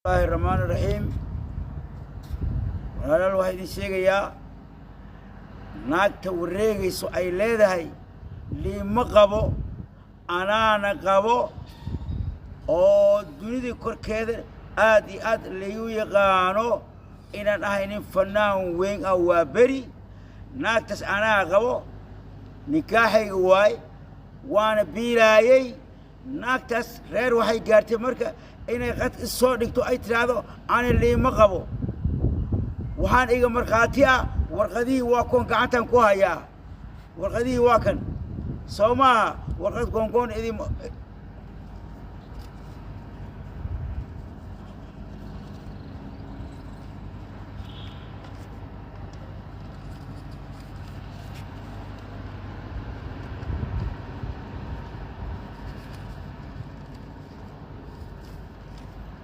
Bismillaahi raxmaani raxiim. Walaalayaal, waxaa idin sheegayaa naagta wareegayso ay leedahay liima qabo, anaana qabo, oo dunidii korkeeda aad iyo aad laygu yaqaano inaan ahay nin fanaan weyn ah. Waa beri naagtaas anaa qabo, nikaaxayga waay, waana biilaayey. Naagtaas reer waxay gaartay marka inay qad is soo dhigto, ay tidhaahdo ani liima qabo. Waxaan iga markhaati ah warqadihii, waa kuwan gacantan ku hayaa. Warqadihii waa kan, soo maaha? Warqad goongoon idin